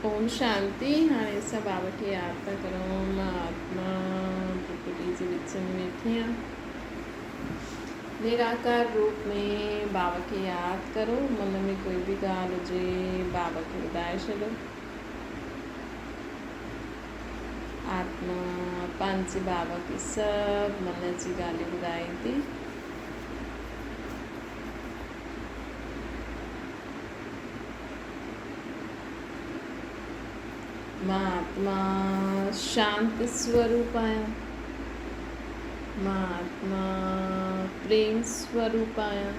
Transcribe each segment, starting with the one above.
اوم شانتي هاڻي اسان بابا کي ياد ٿا ڪرون مان آتما ڀرڪٽي جي وچ ۾ ويٺي آهيان نراڪار روپ ۾ بابا کي ياد ڪرو من ۾ ڪوئي به ڳالهه هجي بابا کي ٻڌائي ڇڏو آتما پنهنجي بابا کي سڀ من جي ڳالهيون ٻڌائي ٿي. مان آتما شانت سوروپ آهيان. مان آتما پريم سوروپ آهيان.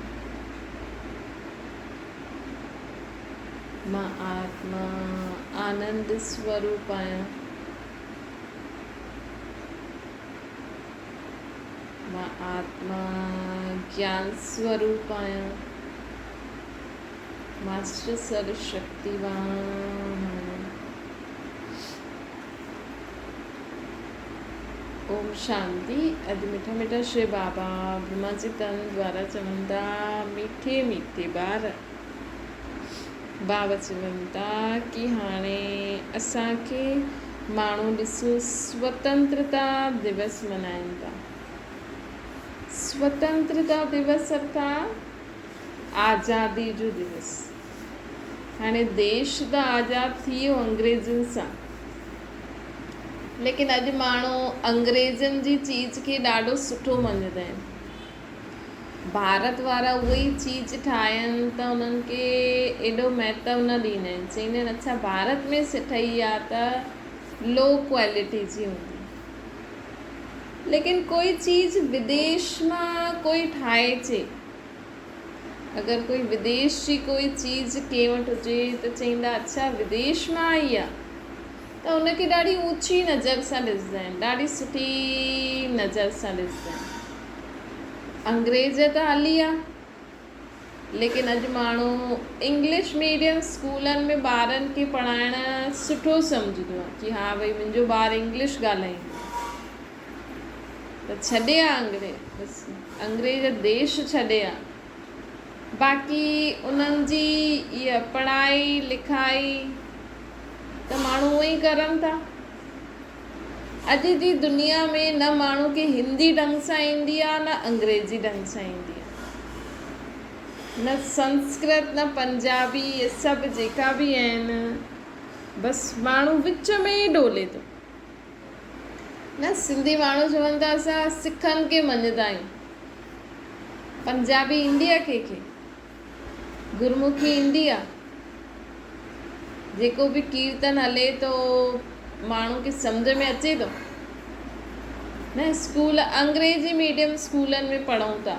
مان آتما آنند سوروپ آهيان. مان آتما گيان سوروپ آهيان. ماسٽر سر شڪتيوان آهيان. اوم شانتي اڄ مٺا مٺا شري بابا برهما جي تن دوارا چون ٿا ميٺي ميٺي ٻار بابا چون ٿا ڪي هاڻي اسان کي ماڻهو ڏسو سوتنترتا دوس منائن ٿا سوتنترتا دوس ارٿات آزادي جو دوس هاڻي ديش ته آزاد ٿي ويو انگريزن سان ليڪن اڄ ماڻهو انگريزن جي چيز کي ڏاڍو سٺو مڃدا آهن. ڀارت وارا اهي ئي چيز ٺاهين ته انهن کي ايڏو مهتو نه ڏيندا آهن. چئيندا آهن اڇا ڀارت ۾ ٺهي آهي ته لو ڪوالٽي جي هوندي. ليڪن ڪوئي چيز وديش مان ڪوئي ٺاهي اچي اگر ڪوئي وديش جي ڪوئي چيز ڪنهن وٽ هجي ته چئيندا اڇا وديش مان آئي آ ته ان کي ڏاڍي اوچي نظر سان ڏسندا آهن ڏاڍي سٺي نظر سان ڏسندا آهن انگريز ته هلي آ ليڪن اڄ ماڻهو انگلش ميڊيم اسڪولن ۾ ٻارن کي پڙهائڻ سٺو سمجهندو آ ڪي ها ڀئي منهنجو ٻار انگلش ڳالهائيندو ته ڇڏي آ انگريز بس انگريز ديش ڇڏي آ باقي انهن جي اها پڙهائي لکائي ته ماڻهو اونئن ئي ڪرن ٿا. اڄ جي دنيا ۾ نه ماڻهو کي هندي ڍنگ سان ايندي آ نه انگريزي ڍنگ سان ايندي آ نه سنسڪرت نه پنجابي اهي سڀ جيڪا به آهن بس ماڻهو وچ ۾ ئي ڊولي ٿو. نه سنڌي ماڻهو چون ٿا اسان سکن کي مڃدا آهيون پنجابي ايندي آ ڪنهن کي گرمکي ايندي آ جيڪو به ڪيرتن هلي ٿو ماڻهو کي سمجھ ۾ اچي ٿو نه اسڪول انگريزي ميڊيم اسڪولن ۾ پڙهون ٿا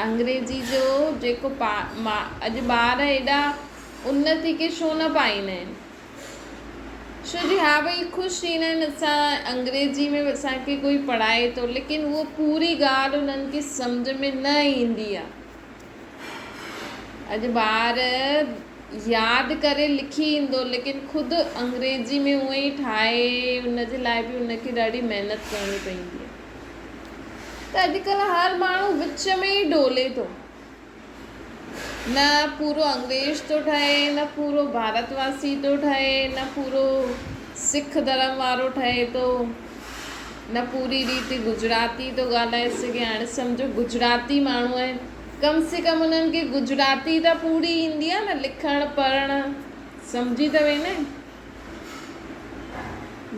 انگريزي جو جيڪو اڄ ٻار ايڏا انتي کي ڇو نه پائيندا آهن ڇو جي ها ڀئي خوش ٿيندا آهن اسان انگريزي ۾ به اسان کي ڪوئي پڙهائي ٿو ليڪن اهو پوري ڳالهه انهن کي سمجهه ۾ نه ايندي آهي اڄ ٻار ياد ڪري لکي ايندو ليڪن خود انگريزي ۾ اونئن ئي ٺاهي ان جي لاء به ان کي ڏاڍي محنت ڪرڻي پوندي آهي ته اڄڪلهه هر ماڻهو وچ ۾ ئي ڊولي ٿو نه پورو انگريز ٿو ٺهي، نه پورو ڀارت واسي ٿو ٺهي، نه پورو سک ڌرم وارو ٺهي ٿو، نه پوري ريت گجراتي ٿو ڳالهائي سگهي. هاڻي سمجهو گجراتي ماڻهو آهن، ڪم سي ڪم انهن کي گجراتي ته پوري ايندي آهي نه لکڻ پڙهڻ سمجهي ته ويندا آهن.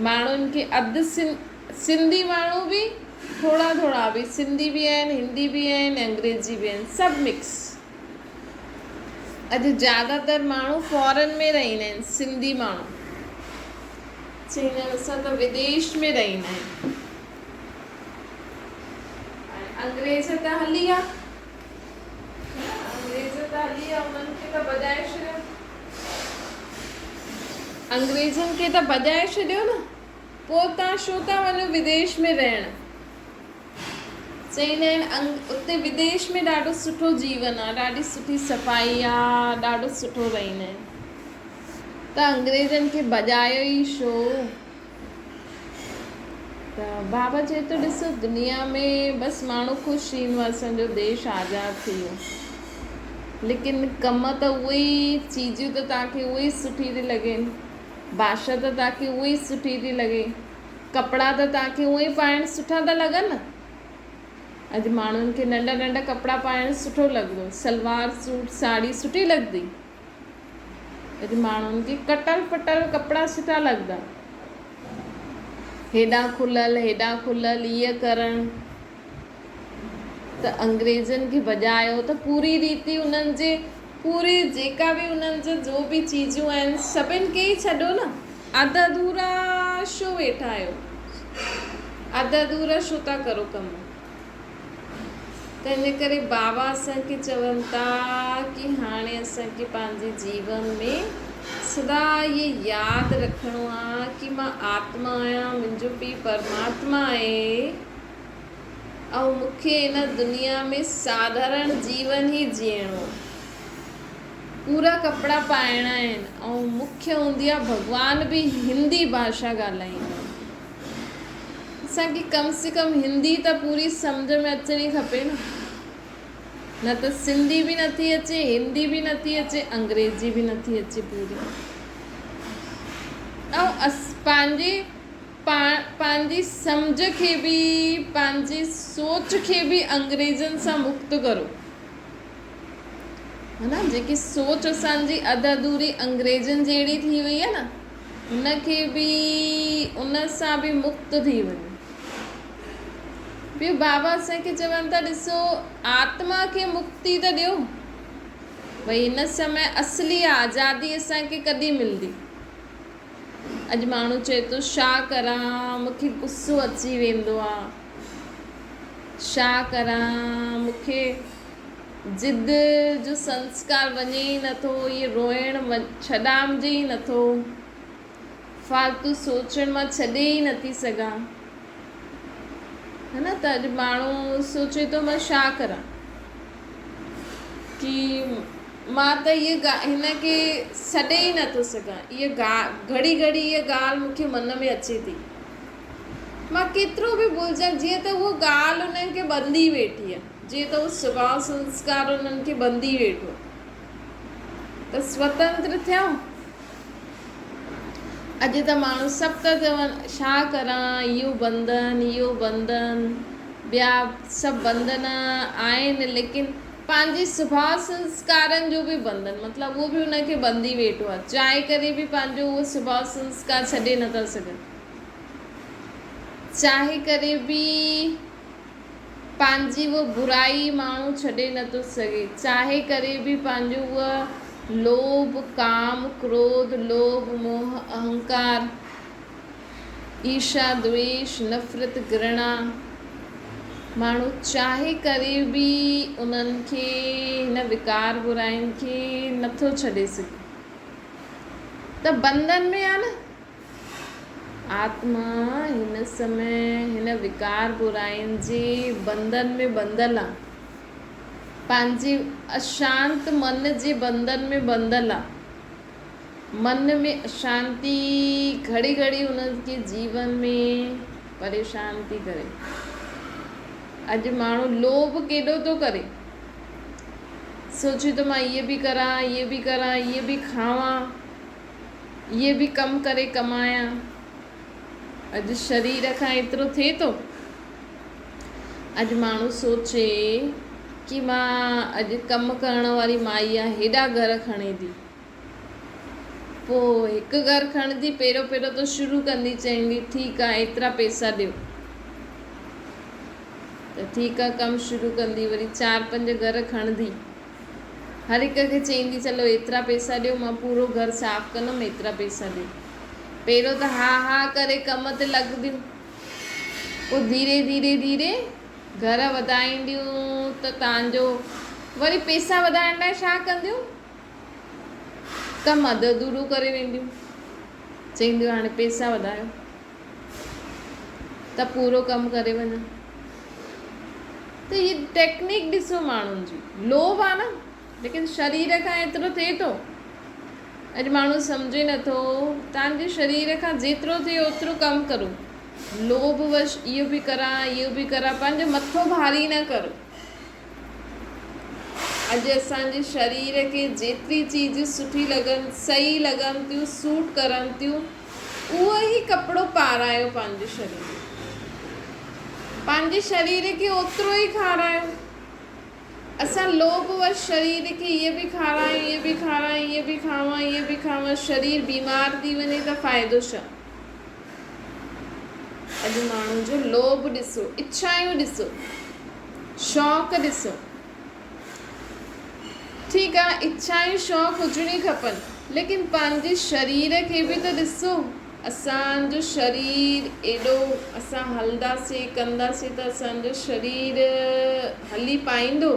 ماڻهن کي اڌ سنڌي ماڻهو به ٿورا ٿورا به سنڌي به آهن هندي به آهن انگريزي به آهن سڀ مڪس اڄ زياده تر ماڻهو فارن ۾ رهندا آهن سنڌي ماڻهو چوندا آهن اسان ته وديش ۾ رهندا آهيون انگريز ته هلي ويا انگريز ته هلي ويا انهن کي ته ڀڄائي ڇڏيو انگريزن کي ته ڀڄائي ڇڏيو نه پوء توهان ڇو ٿا وڃو وديش ۾ رهڻ؟ چئيندا آهن اتي وديش ۾ ڏاڍو سٺو جيون آ، ڏاڍي سٺي صفائي آ، ڏاڍو سٺو رهندا آهن. ته انگريزن کي ڀڄايو ئي ڇو؟ ته بابا چئي ٿو ڏسو دنيا ۾ بس ماڻهو خوش ٿيندو آ اسان جو ديش آزاد ٿي ويو. ليڪن ڪم ته اهي ئي چيزون ته توهان کي اهي ئي سٺي ٿي لڳين، ڀاشا ته توهان کي اهي ئي سٺي ٿي لڳي، ڪپڙا ته توهان کي اهي ئي پائڻ سٺا ٿا لڳن نه. اڄ ماڻهن کي ننڍا ننڍا ڪپڙا پائڻ سٺو لڳندو، سلوار سوٽ ساڙهي سٺي لڳندي. اڄ ماڻهن کي ڪٽل ڦٽل ڪپڙا سٺا لڳندا. هيڏانهن کليل هيڏانهن کليل ايئن ڪرڻ ته انگريزن کي ڀڄايو ته پوري ريتي انهن جي پوري جيڪا به انهن جا جو به چيزون آهن سڀن کي ئي ڇڏو نه اڌ اڌورا شو ويٺا آهيو اڌ اڌورا شو ٿا ڪرو ڪم تنهن ڪري بابا اسان کي چون ٿا ڪي هاڻي اسان کي پنهنجي جيون ۾ سدا اهي ياد رکڻو آ ڪي مان آتما آهيان منهنجو پيء پرماتما آهي ۽ مون کي هن دنيا ۾ ساڌارڻ جيون ئي جيئڻو آ پورا ڪپڙا پائڻا آهن ۽ مکيه هوندي آ ڀڳوان به هندي ڀاشا ڳالهائيندو آ. اسان کي ڪم سي ڪم هندي ته پوري سمجهه ۾ اچڻي کپي نه. نه ته سنڌي به نٿي اچي، هندي به نٿي اچي، انگريزي به نٿي اچي پوري. ۽ اس پنهنجي پنهنجي سمجهه کي به پنهنجي سوچ کي به انگريزن سان مڪت ڪرو. ها نه جيڪي سوچ اسان جي اڌ اڌوري انگريزن جهڙي ٿي وئي آهي نه ان کي به ان سان به مڪت ٿي وڃو. ٻيو بابا اسان کي چون ٿا ڏسو آتما کي مڪتي ته ڏيو. ڀئي هن سمي اصلي آزادي اسان کي ڪڏهن ملندي؟ اڄ ماڻهو چئي ٿو ڇا ڪران مون کي غصو اچي ويندو آ. ڇا ڪران مون کي ضد جو سنسڪار وڃي ئي نٿو، هيء روئڻ ڇڏامجي ئي نٿو، فالتو سوچڻ مان ڇڏي ئي نٿي سگهان. ها نه ته اڄ ماڻهو سوچي ٿو مان ڇا ڪران ڪي مان ته هيء هن کي سڏي ئي نٿو سگهان، هيء گهڙي گهڙي هيء ڳالهه مون کي من ۾ اچي ٿي. مان ڪيترو به ڀلجان جيئن ته اها ڳالهه انهن کي ٻنڌي ويٺي آهي جيئن ته اهو سڀاء سنسڪار انهن کي ٻنڌي ويٺو آهي ته سوتنتر ٿيا اڄ ته ماڻهو سڀ ٿا چون ڇا ڪران اهو بنڌن اهو بنڌن ٻيا سڀ بنڌن آهن ليڪن پنهنجي سڀاء سنسڪارن جو به بنڌن مطلب اهو به ان کي ٻنڌي ويٺو آهي چاهي ڪري به پنهنجو اهو سڀاء سنسڪار ڇڏي نٿا سگهن چاهي ڪري به پنهنجي اها برائي ماڻهو ڇڏي نٿو سگهي. چاهي ڪري به پنهنجو اها لوڀ، ڪام، ڪروڌ، لوڀ، موهه، اهنڪار، ايرشا، دويش، نفرت، گرڻا ماڻهو چاهي ڪري به انهن کي هن وڪار براين کي نٿو ڇڏي سگهي ته بنڌن ۾ آ نه. آتما هن سمي هن وڪار براين جي بنڌن ۾ ٻنڌل آ. پنهنجي اشانت من جي بنڌن ۾ ٻنڌل آ. من ۾ اشانتي گهڙي گهڙي هن کي جيون ۾ پريشان ٿي ڪري. اڄ ماڻهو لوڀ ڪيڏو ٿو ڪري. سوچي ٿو مان هيء به ڪران، هيء به ڪران، هيء به کاوان. اهي به ڪم ڪري ڪمايان. اڄ شرير کان ايترو ٿئي ٿو؟ اڄ ماڻهو سوچي ڪي مان اڄ ڪم ڪرڻ واري مائي آ هيڏا گهر کڻي ٿي. پوء هڪ گهر کڻندي پهريون پهريون ته شروع ڪندي چوندي ٺيڪ آ ايترا پئسا ڏيو ته ٺيڪ آ ڪم شروع ڪندي وري چار پنج گهر کڻندي. هر هڪ کي چئيندي چلو ايترا پئسا ڏيو مان پورو گهر صاف ڪندم ايترا پئسا ڏيو. پهريون ته ها ها ڪري ڪم تي لڳنديون پوء ڌيري ڌيري ڌيري گهر وڌائينديون ته تان جو وري پئسا وڌائڻ لاء ڇا ڪنديون ڪم اڌ اڌورو ڪري وينديون چئينديون هاڻي پئسا وڌايو ته پورو ڪم ڪري وڃان. ته هي ٽيڪنيڪ ڏسو ماڻهن جي لوڀ آ نه ليڪن شرير کان ايترو ٿئي ٿو اڄ ماڻهو سمجهي نٿو تان جي شرير کان جيترو ٿئي اوترو ڪم ڪرو لوڀ وش اهو به ڪران اهو به ڪران پنهنجو مٿو ڀاري نه ڪرو. اڄ اسان جي شرير کي جيتري چيز سٺي لڳن، صحيح لڳن ٿيون، سوٽ ڪرن ٿيون، اهو ئي ڪپڙو پارايو پنهنجي شرير کي. پنهنجي شرير کي اوترو ئي کارايو. اسان لوڀ وش شرير کي اهي به کارايون، اهي به کارايون، اهي به کاوان، اهي به کاوان، شرير بيمار ٿي وڃي ته فائدو ڇا؟ اڄ ماڻهو جو لوڀ ڏسو، اڇايون ڏسو، شوق ڏسو. ٺيڪ آ اڇايون شوق هجڻي کپن ليڪن پنهنجي شرير کي به ته ڏسو. اسان جو شرير ايڏو اسان هلنداسي ڪنداسي ته اسان جو شرير هلي پائيندو؟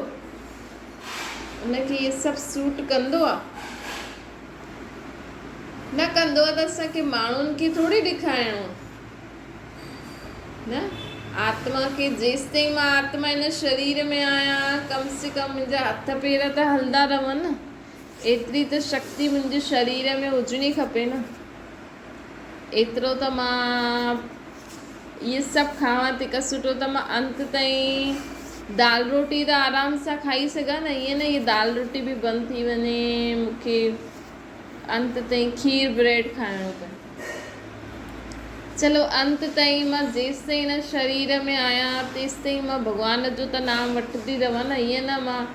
ان کي اهي سڀ سوٽ ڪندو آ؟ نه ڪندو آ ته اسان کي ماڻهن کي ٿوري ڏيکارڻو آ نه آتما کي جيستائين مان آتما هن شرير ۾ آهيان ڪم سي ڪم منهنجا هٿ پير ته هلندا رهن نه ايتري ته شڪتي منهنجي شرير ۾ هجڻي کپي نه ايترو ته مان اهي سڀ کاوان تنهن کان سٺو ته مان انت تائين دال روٽي ته آرام سان کائي سگهان نه ائين نه هي دال روٽي به بند ٿي وڃي مون کي انت تائين کير بريڊ کائڻو پئي چلو انت تائين مان جيستائين هن شرير ۾ آهيان تيستائين مان ڀڳوان جو ته نام وٺندي رهان نه ائين نه مان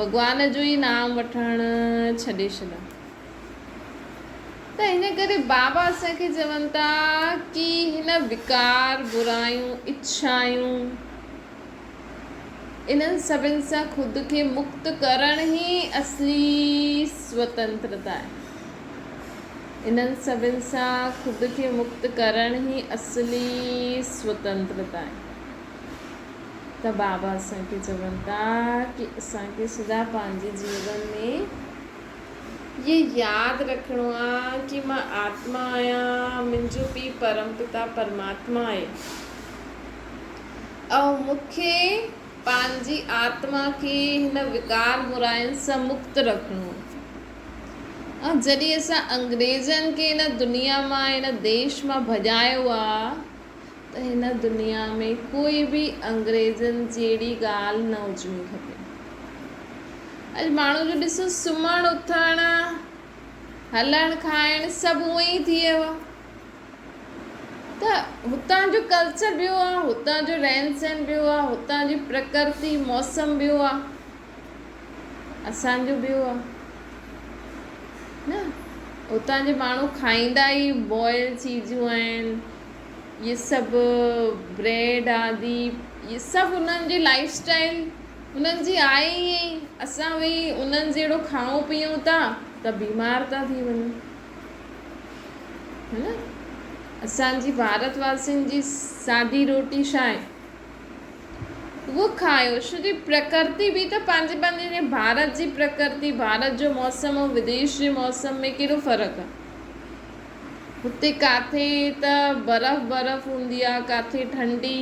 ڀڳوان جو ئي نام وٺڻ ڇڏي ڇڏان ته ان ڪري بابا اسان کي چون ٿا ڪي هن وڪار، برايون، اڇايون انهن سڀن سان خود کي مڪت ڪرڻ ئي اصلي سوتنترتا آهي. انهن سڀن سان خود کي مڪت ڪرڻ ئي اصلي سوتنترتا آهي. ته بابا اسان کي چون ٿا ڪي اسان کي سدا پنهنجي جيون ۾ اهي ياد رکڻو آ ڪي مان آتما آهيان، منهنجو پيء پرم پتا پرماتما آهي ۽ مون کي پنهنجي آتما کي هن وڪار براين سان مڪت رکڻو آ. ۽ جڏهن اسان انگريزن کي هن دنيا مان هن ديش مان ڀڄايو آ ته هن دنيا ۾ ڪوئي به انگريزن جهڙي ڳالهه نه هجڻي کپي. اڄ ماڻهو جو ڏسو سمهڻ اٿڻ هلڻ کائڻ سڀ اونئن ئي ٿي ويو آهي ته هتان جو ڪلچر ٻيو آهي هتان جو رهن سهن ٻيو آهي هتان جي پرڪرتي موسم ٻيو آهي اسان جو ٻيو آهي نه هتان جي ماڻهو کائيندا ئي بوائل چيزون آهن اهي سڀ بريڊ آدي اهي سڀ انهن جي لائف اسٽائل انهن جي آهي ائين ئي اسان ويهي انهن جهڙو کائون پيئون ٿا ته بيمار ٿا ٿي وڃون هي نه اسان جي ڀارت واسين جي سادي روٽي ڇا آهي اهو کايو ڇو جي پرڪرتي به ته پنهنجي پنهنجي ڀارت جي پرڪرتي ڀارت جو موسم ۽ وديش جي موسم ۾ ڪهڙو فرق آهي هتي ڪاٿي ته برف برف هوندي آ ڪاٿي ٺنڊي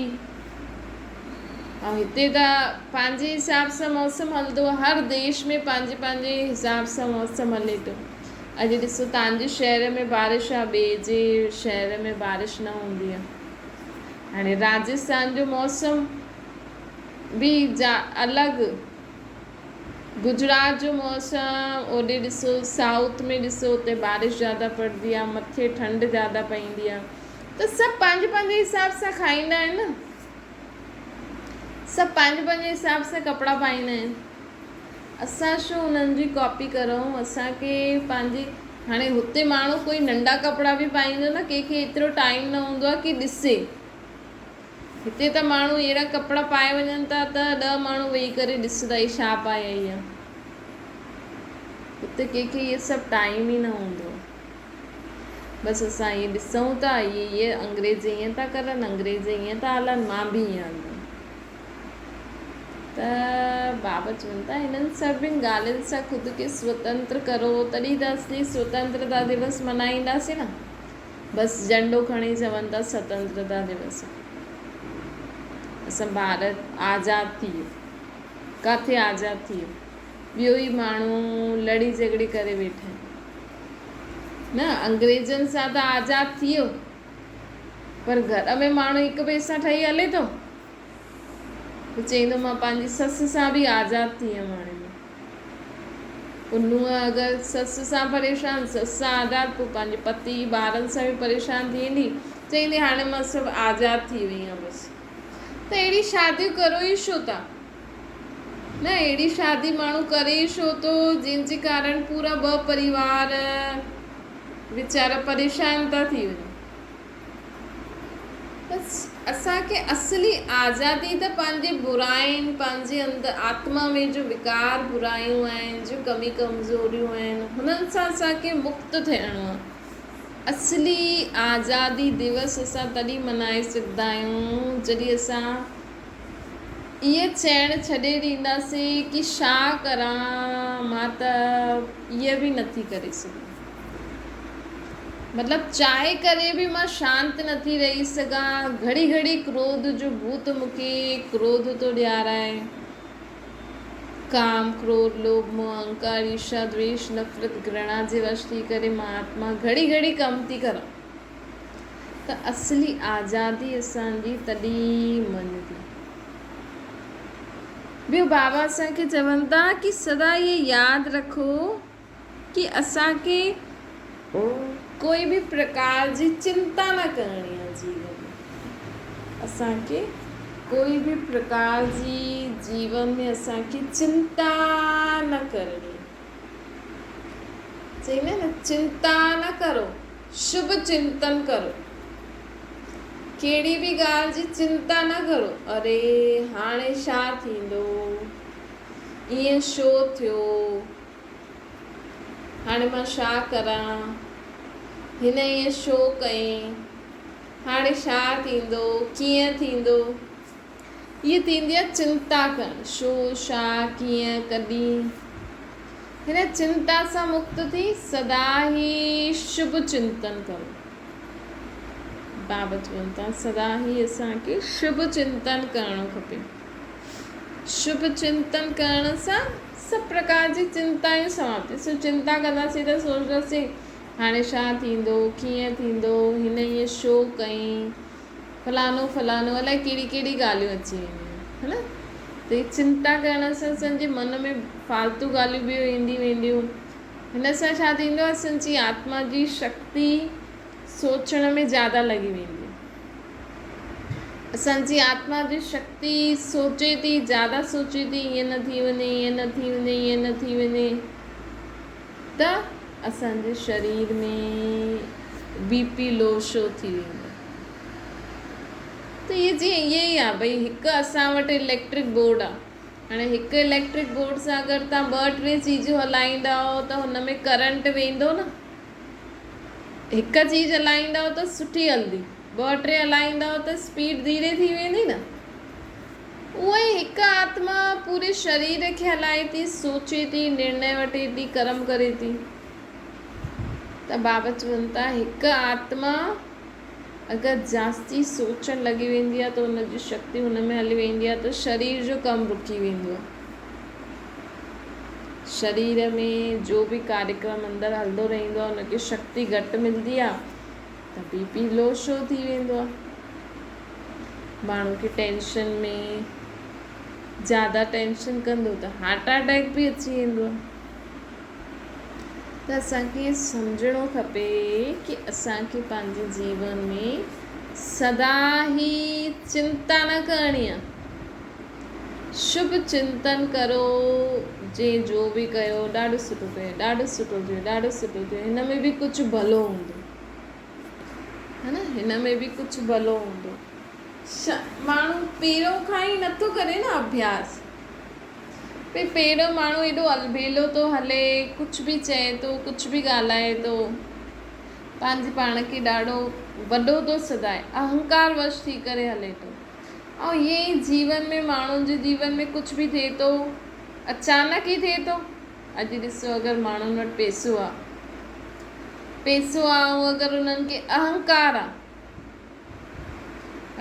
۽ هتي ته پنهنجي حساب سان موسم هلندو آ هر ديش ۾ پنهنجي پنهنجي حساب سان موسم هلي ٿو اڄ ڏسو تان جي شهر ۾ بارش آ ٻئي جي شهر ۾ بارش نه هوندي آ هاڻي راجسٿان جو موسم به جا الڳ گجرات جو موسم اوڏي ڏسو سائوٿ ۾ ڏسو اتي بارش زياده پڙدي آ مٿي ٺنڊ زياده پئيندي آ ته سڀ پنهنجي پنهنجي حساب سان کائيندا آهن نه سڀ پنهنجي پنهنجي حساب سان ڪپڙا پائيندا آهن اسان ڇو انهن جي ڪاپي ڪرون اسان کي پنهنجي هاڻي هتي ماڻهو ڪوئي ننڍا ڪپڙا به پائيندو نه ڪنهن کي ايترو ٽائيم نه هوندو آ ڪي ڏسي هتي ته ماڻهو اهڙا ڪپڙا پائي وڃن ٿا ته ڏهه ماڻهو ويهي ڪري ڏسندا هي ڇا پائي آئي آهي. هتي ڪنهن کي اهي سڀ ٽائيم ئي نه هوندو آهي. بس اسان اهي ڏسون ٿا اهي اهي انگريز ائين ٿا ڪرن انگريز ائين ٿا هلن مان به ائين هلندم. ته بابا چون ٿا هنن سڀني ڳالهين سان خود کي سوتنتر ڪرو تڏهن ته اصلي سوتنترتا دوس ملهائينداسين نه. بس جهنڊو کڻي چون ٿا سوتنترتا دوس اسان ڀارت آزاد ٿي ويو ڪاٿي آزاد ٿي ويو ٻيو ئي ماڻهو لڙي جهڳڙي ڪري ويٺا آهن نه انگريزن سان ته آزاد ٿي ويو پر گهر ۾ ماڻهو هڪ ٻئي سان ٺهي هلي ٿو چئيندو مان پنهنجي سس سان به آزاد ٿي ويم هاڻي مان پوء نونهن اگر سس سان پريشان، سس سان آزاد، پوء پنهنجي پتي، ٻارن سان به پريشان ٿي ويندي، چئيندي هاڻي مان سڀ آزاد ٿي وئي آهيان بس. ته اهڙي شاديون ڪرو ئي ڇو ٿا؟ نه اهڙي شادي ماڻهو ڪري ئي ڇو ٿو جنهن جي ڪارڻ پورا ٻه پريوار ويچارا پريشان ٿا ٿي وڃن. بس اسان کي اصلي آزادي ته پنهنجي براين، پنهنجي اندر آتما ۾ جو وڪار برايون آهن، جو ڪمي ڪمزوريون آهن، هنن سان اسان کي مڪت ٿيڻو آهي. اصلي آزادي دوس اسان تڏهن منائي سگهندا آهيون جڏهن اسان اهي چئڻ ڇڏي ڏينداسين ڪي ڇا ڪران مان ته اهي به نٿي ڪري سگهان. مطلب چاهي ڪري به مان شانت نٿي رهي سگهان، گهڙي گهڙي ڪروڌ جو ڀوت مون کي ڪروڌ ٿو ڏيارائي. ڪام، ڪروڌ، لوڀ، موهه، اهنڪار، ايرشا، دويش، نفرت، گهرڻا جي وش ٿي ڪري مان آتما گهڙي گهڙي ڪم ٿي ڪران ته اصلي آزادي اسان جي تڏهن مڃبي. ٻيو بابا اسان کي چون ٿا ڪي سدا اهي ياد رکو ڪي اسان کي ڪوئي به پرڪار جي چنتا نه ڪرڻي آهي جيون ۾ اسان کي ڪوئي به پرڪار جي جيون ۾ اسان کي چنتا نه ڪرڻي چئيندا آهن نه چنتا نه ڪرو شڀ چنتن ڪرو ڪهڙي به ڳالهه جي چنتا نه ڪرو اري هاڻي ڇا ٿيندو ائين ڇو ٿيو؟ هاڻي مان ڇا ڪران؟ هن ائين ڇو ڪئين؟ هاڻي ڇا ٿيندو؟ ڪيئن ٿيندو؟ هيء ٿيندي آهي چنتا ڪرڻ. ڇو، ڇا، ڪيئن، ڪڏهن. هن چنتا سان مڪت ٿي سدا ئي شڀ چنتن ڪرو. بابا چون ٿا سدا ئي اسان کي شڀ چنتن ڪرڻو کپي. شڀ چنتن ڪرڻ سان سڀ پرڪار جي چنتائون سماپت ٿي. سو چنتا ڪنداسين ته سوچنداسين هاڻي ڇا ٿيندو، ڪيئن ٿيندو، هن ائين ڇو ڪئين، فلانو فلانو الائي ڪهڙي ڪهڙي ڳالهيون اچي وينديون آهن ها نه. ته هي چنتا ڪرڻ سان اسان جي من ۾ فالتو ڳالهيون به اينديون وينديون. هن سان ڇا ٿيندو آهي اسان جي آتما جي شڪتي سوچڻ ۾ زياده لڳي ويندي آهي. اسان جي آتما جي شڪتي سوچي ٿي، زياده سوچي ٿي، ائين نه ٿي وڃي، ائين نه ٿي وڃي، ائين نه ٿي وڃي ته اسان جي شرير ۾ بي پي لو شو ٿي ويندو آهي. ته اهي جيئن اهي ئي آهي ڀئي هڪ اسان وٽ اليڪٽرڪ بورڊ آهي. هاڻي هڪ اليڪٽرڪ بورڊ سان اگر توهان ٻه ٽي چيزون هلائيندؤ ته هن ۾ ڪرنٽ ويندو نه. هڪ چيز هلائيندؤ ته سٺي هلندي، ٻه ٽي هلائيندؤ ته اسپيڊ ڌيري ٿي ويندي نه. اها ئي هڪ آتما پوري شرير کي هلائي ٿي، سوچي ٿي، نرڻي وٺي ٿي، ڪرم ڪري ٿي. ته بابا چون ٿا هڪ آتما اگر جاستي سوچڻ لڳي ويندي آهي ته ان جي شڪتي هن ۾ هلي ويندي آهي ته شرير جو ڪم رڪي ويندو آهي. شرير ۾ جو به ڪاريڪرم اندر هلندو رهندو آهي ان کي شڪتي گهٽ ملندي آهي ته بي پي لو شو ٿي ويندو آهي. ماڻهو کي ٽينشن ۾ زياده ٽينشن ڪندو ته هارٽ اٽيڪ به اچي ويندو آهي. ته اسان کي سمجهڻو کپي ڪي اسان کي پنهنجي جيون ۾ سدا ئي چنتا نه ڪرڻي آ. شڀ چنتن ڪرو جنهن جو به ڪيو ڏاڍو سٺو ڪيو ڏاڍو سٺو ٿيو ڏاڍو سٺو ٿيو هن ۾ به ڪجهه ڀلو هوندو ها نه هن ۾ به ڪجهه ڀلو هوندو. ماڻهو پهريون کان ئي نٿو ڪري نه اڀياس. ڀئي پهريون ماڻهو ايڏو البيلو ٿو هلي، ڪجهه به چئي ٿو، ڪجهه به ڳالهائي ٿو، پنهنجي پاڻ کي ڏاڍو وڏو ٿو سڏائي، اهنڪار وش ٿي ڪري هلي ٿو ۽ ائين ئي جيون ۾ ماڻهن جي جيون ۾ ڪجهه به ٿئي ٿو، اچانڪ ئي ٿئي ٿو. اڄ ڏسو اگر ماڻهن وٽ پئسو آ، پئسو آ ۽ اگر انهن کي اهنڪار آ،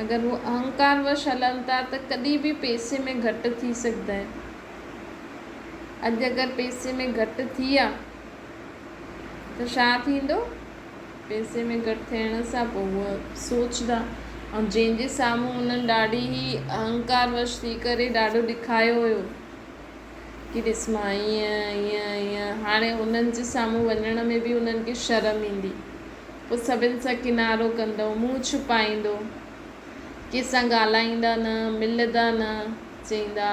اگر هو اهنڪار وش هلن ٿا ته ڪڏهن به پئسي ۾ گهٽ ٿي سگهندا آهن. اڄ اگر پئسي ۾ گهٽ ٿي آ ته ڇا ٿيندو؟ پئسي ۾ گهٽ ٿيڻ سان پوء هو سوچندا ۽ جنهن جي سامهون انهن ڏاڍي ئي اهنڪار وش ٿي ڪري ڏاڍو ڏکايو هيو. ڪي ڏس مان ائين ائين ائين هاڻي انهن جي سامهون وڃڻ ۾ به انهن کي شرم ايندي. پوء سڀن سان ڪنارو ڪندو، منهن ڇپائيندو، ڪنهن سان ڳالهائيندا نه، ملندا نه، چئيندا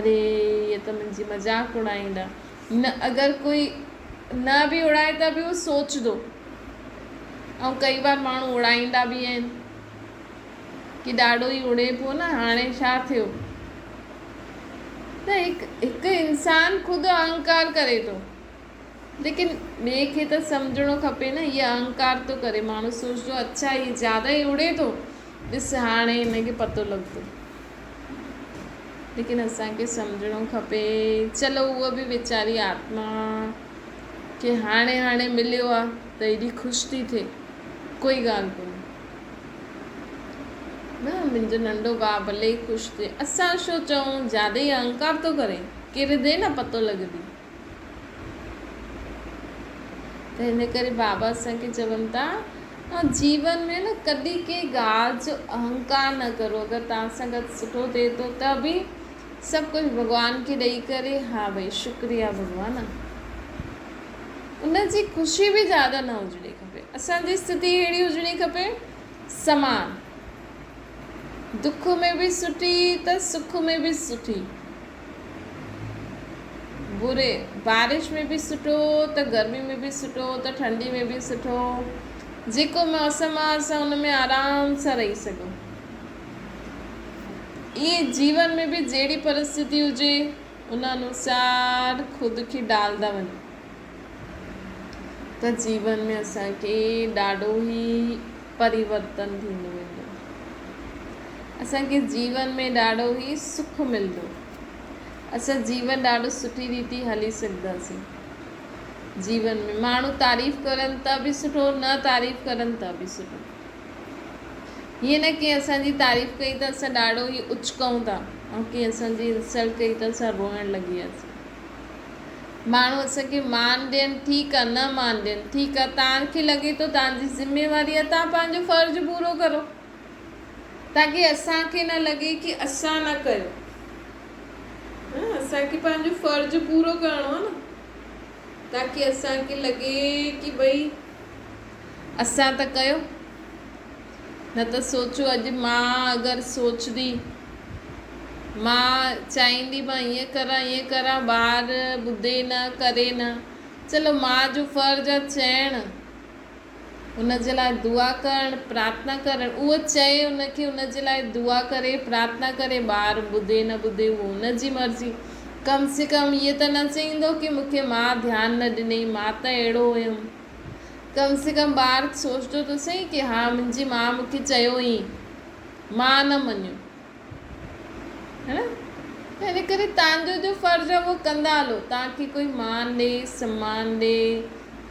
اري هيء ته منهنجي مذاق اڙائيندا. نه اگر ڪوئي نه به اڙائي ته به هو سوچندو ۽ ڪئي بار ماڻهو اڙائيندا به آهن ڪي ڏاڍو ئي اڙي پيو نه هاڻي ڇا ٿيو ته هڪ هڪ انسان خود اهنڪار ڪري ٿو ليڪن ٻئي کي ته سمجهڻو کپي نه هي اهنڪار ٿو ڪري ماڻهو سوچندو اڇا هي زياده ئي اڙي ٿو ڏس هاڻي هن کي پتو لڳندو ليڪن اسان کي سمجهڻو کپي چلو اها به ويچاري آتما کي هاڻي هاڻي مليو آ ته ايڏي خوش ٿي ٿئي ڪوئي ڳالهه ڪونهي نه منهنجو ننڍو ڀاء ڀلي ئي خوش ٿئي اسان ڇو چئون زياده ئي اهنڪار ٿو ڪري ڪردي نه پتو لڳندي ته هن ڪري بابا اسان کي چون ٿا جيون ۾ نه ڪڏهن ڪنهن ڳالهه جو اهنڪار نه ڪرو اگر توهان سان گڏ سٺو ٿئي ٿو ته به سڀ ڪجهه ڀڳوان کي ڏئي ڪري ها ڀئي شڪريه ڀڳوان ان جي خوشي به زياده نه هجڻي کپي اسان جي اسٿتي اهڙي هجڻي کپي سمان دک ۾ به سٺي ته سک ۾ به سٺي بري بارش ۾ به سٺو ته گرمي ۾ به سٺو ته ٺنڊي ۾ به سٺو جيڪو موسم آ اسان ان ۾ آرام سان رهي سگهون ائين جيون ۾ به جهڙي پرسٿتي هجي ان انوسار خود کي ڍالدا وڃون ته جيون ۾ اسان کي ڏاڍو ئي پريورتن ٿيندو ويندو. اسان کي جيون ۾ ڏاڍو ئي سک ملندو. اسان جيون ڏاڍو سٺي ريتي هلي سگهنداسين. جيون ۾ ماڻهو تعريف ڪرن ته به سٺو نه تعريف ڪرن ته به سٺو. هيئن نه ڪنهن اسان جي تعريف ڪئي ته اسان ڏاڍو ئي اچڪئون ٿا ۽ ڪنهن اسان جي انسلٽ ڪئي ته اسان روئڻ لڳي وياسين. ماڻهو اسان کي مان ڏين ٺيڪ آ نه مان ڏين ٺيڪ آ توهان کي لڳي ٿو توهان جي ذميواري آ توهان پنهنجو فرض پورو ڪرو تاڪي اسان کي نه لڳي ڪي اسان نه ڪيو اسان کي پنهنجو فرض پورو ڪرڻو آ نه تاڪي اسان کي لڳي ڪي ڀئي اسان ته ڪيو نه ته سوچو اڄ مان اگر سوچندي مان چاهيندي مان ائين ڪران ائين ڪران ٻار ٻڌي نه ڪري نه چلو ماء جو فرض آ چئڻ ان جي لاء دعا ڪرڻ پرارٿنا ڪرڻ اهو چئي ان کي ان جي لاء دعا ڪري پرارٿنا ڪري ٻار ٻڌي نه ٻڌي اهو ان جي مرضي ڪم سي ڪم اهي ته نه چئيندو ڪي مون کي ماء ڌيان نه ڏنئي مان ته اهڙو هيم ڪم سي ڪم ٻار سوچندو ته سهي ڪي ها منهنجي ماء مون کي چيو هئين مان نه مڃيو ها نه ته ان ڪري تان جو جو فرض آهي اهو ڪندا هلو تان کي ڪوئي مان ڏي سمان ڏي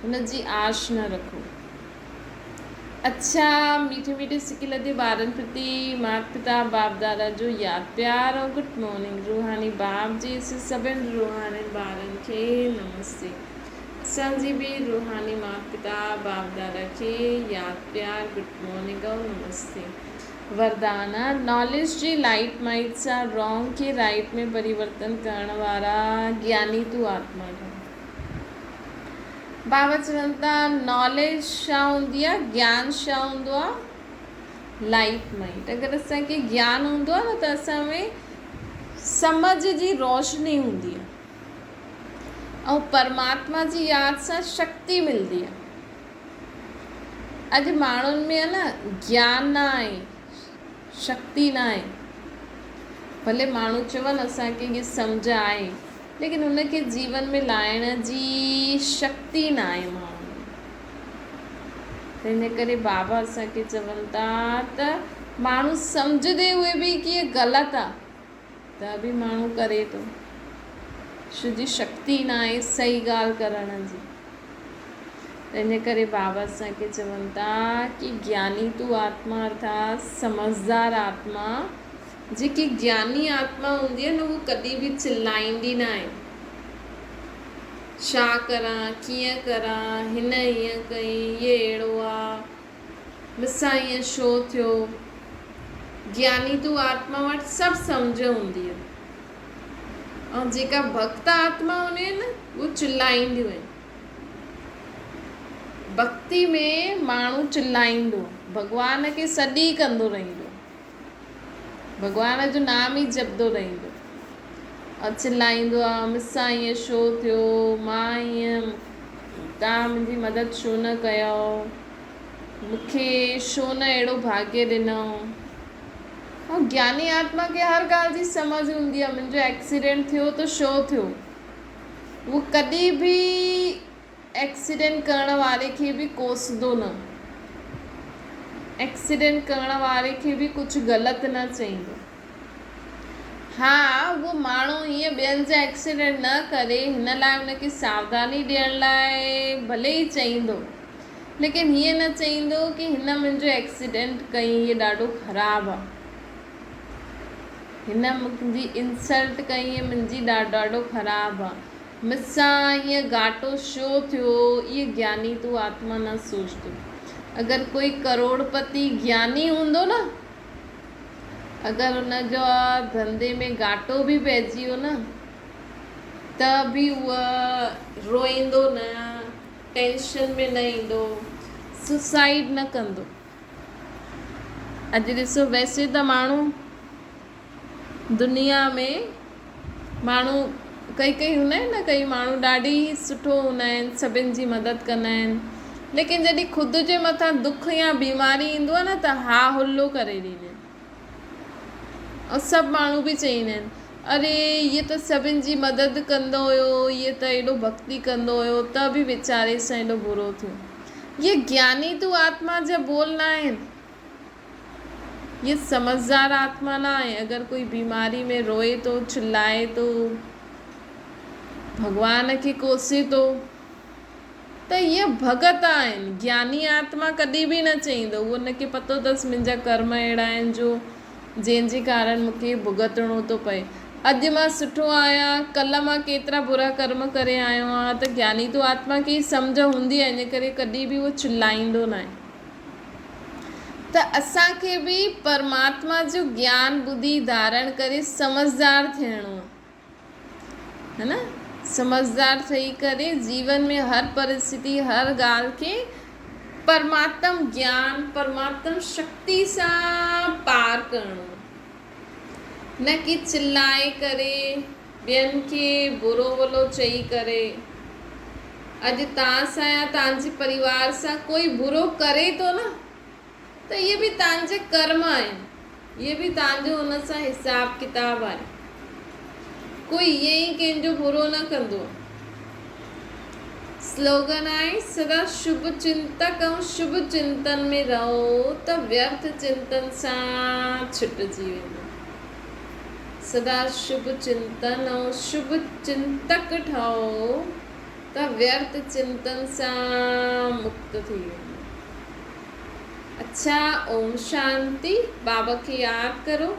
ان جي آش نه رکو اڇا ميٺي ميٺي سڪي لڌي ٻارن پرتي مات پتا باپ دادا جو ياد پيار ۽ گڊ مارننگ روحاني باپ جي سڀن روحاني ٻارن کي نمستي اسان جي به روحاني مات پتا باپ دادا کي ياد پيار گڊ مارننگ ۽ نمستي. وردان، ناليج جي لائيٽ مائيٽ سان رانگ کي رائيٽ ۾ پريورتن ڪرڻ وارا گياني تون آتما ٺهه. بابا چون ٿا ناليج ڇا هوندي آ گيان ڇا هوندو آ لائيٽ مائيٽ اگر اسان کي گيان هوندو آ نه ته اسان ۾ سمجھ جي روشني هوندي آ. ۽ پرماتما جي ياد سان شڪتي ملدي آهي. اڄ ماڻهن ۾ آهي نه گيان نه آهي، شڪتي نه آهي. ڀلي ماڻهو چون اسان کي هي سمجهه آهي، ليڪن ان کي جيون ۾ لائڻ جي شڪتي نه آهي ماڻهن ۾. تنهن ڪري بابا اسان کي چون ٿا ته ماڻهو سمجهندي هئي به ڪي هي غلط آهي. ته به ماڻهو ڪري ٿو. ڇو جي شڪتي ناهي صحيح ڳالهه ڪرڻ جي. تنهن ڪري بابا اسان کي چون ٿا ڪي گياني تون آتما ارٿات سمجهدار آتما جيڪي گياني آتما هوندي آهي نه هو ڪڏهن به چلائيندي ناهي. ڇا ڪران ڪيئن ڪران هن هيئن ڪئي هي اهڙو آ. مون سان ائين ڇو ٿيو؟ گياني تون آتما وٽ سڀ سمجهه هوندي آهي. ۽ جيڪا ڀڳت آتما هونديون آهن اهي چلائينديون آهن. ڀڳتي ۾ ماڻهو چلائيندو ڀڳوان کي سڏ ئي ڪندو رهندو ڀڳوان جو نام ئي جپندو رهندو ۽ چلائيندو آ مون سان ائين ڇو ٿيو مان ائين توهان منهنجي مدد ڇو نه ڪيو مون کي ڇو نه اهڙو ڀاڳيه ڏنو ۽ گياني آتما کي هر ڳالهه جي سمجهه هوندي آهي منهنجو ايڪسيڊنٽ ٿيو ته ڇو ٿيو اهو ڪڏهن به ايڪسيڊنٽ ڪرڻ واري کي به ڪوسندو نه ايڪسيڊنٽ ڪرڻ واري کي به ڪجهه غلط نه چئيندو ها اهو ماڻهو هيئن ٻين جا ايڪسيڊنٽ نه ڪري هن لاء ان کي ساوڌاني ڏيڻ لاء ڀلي ئي چئيندو ليڪن هيئن نه چئيندو ڪي هن منهنجو ايڪسيڊنٽ ڪئي هيء ڏاڍو خراب آ هن منهنجي انسلٽ ڪئي هيء منهنجي ڏاڍو خراب آ مون سان هيئن گهاٽو ڇو ٿيو اهي گياني تون آتما نه سوچ تون اگر ڪوئي ڪروڙپتي گياني هوندو نه اگر ان جو ڌنڌي ۾ گهاٽو به پئجي ويو نه ته به اهو روئيندو نه ٽينشن ۾ نه ايندو، سوسائيڊ نه ڪندو. اڄ ڏسو ويسي ته ماڻهو دنيا ۾ ماڻهو ڪئي ڪئي هوندا آهن نه ڪئي ماڻهو ڏاڍي ئي سٺو هوندا آهن سڀن جي مدد ڪندا آهن ليڪن جڏهن خود جي مٿان دک يا بيماري ايندو آهي نه ته ها هلو ڪري ڏيندا آهن. ۽ سڀ ماڻهو به چئيندا آهن اري هيء ته سڀن جي مدد ڪندو هيو، هيء ته ايڏو ڀڳتي ڪندو هيو ته به ويچاري سان ايڏو برو ٿيو. اهي گياني تون آتما جا ٻول نه آهن. اهي سمجهدار آتما نه آهي. اگر ڪوئي بيماري ۾ روئي ٿو، چلائي ٿو، ڀڳوان کي ڪوسي ٿو ته اهي ڀڳت آهن. گياني آتما ڪڏهن به نه چئيندو. اهو ان کي پتو اٿس منهنجا ڪرم اهڙا آهن جو جنهن جي ڪارڻ مون کي ڀڳتڻو ٿو پئي. اڄ مان سٺو آهيان، ڪلهه مان ڪيترا برا ڪرم ڪري آيو آهيان ته گياني تو آتما کي هي سمجهه هوندي آهي ان ڪري ڪڏهن به اهو چلائيندو ناهي. ته اسان کي به پرماتما جو گيان ٻڌي ڌارڻ ڪري سمجهدار ٿيڻو آهي. ها نه سمجهدار ٺهي ڪري جيون ۾ هر پرسٿتي هر ڳالهه کي پرماتم گيان پرماتم شڪتي سان پار ڪرڻو نه ڪي چلائي ڪري ٻين کي برو ڀلو چئي ڪري اڄ توهان سان يا توهان جي پريوار سان ڪوئي برو ڪري ٿو نه ته اهي به توهان جا ڪرم آهن، اهي به توهان جو ان سان حساب ڪتاب آهي. ڪوئي ائين ئي ڪنهن جو برو نه ڪندو آهي. سلوگن آهي، سدا شڀ چنتڪ ۽ شڀ چنتن ۾ رهو ته ويرٿ چنتن سان ڇٽجي ويندو. سدا شڀ چنتن ۽ شڀ چنتڪ ٺهو ته ويرٿ چنتن سان مڪت ٿي ويندو. اڇا اوم شانتي بابا کي ياد ڪرو.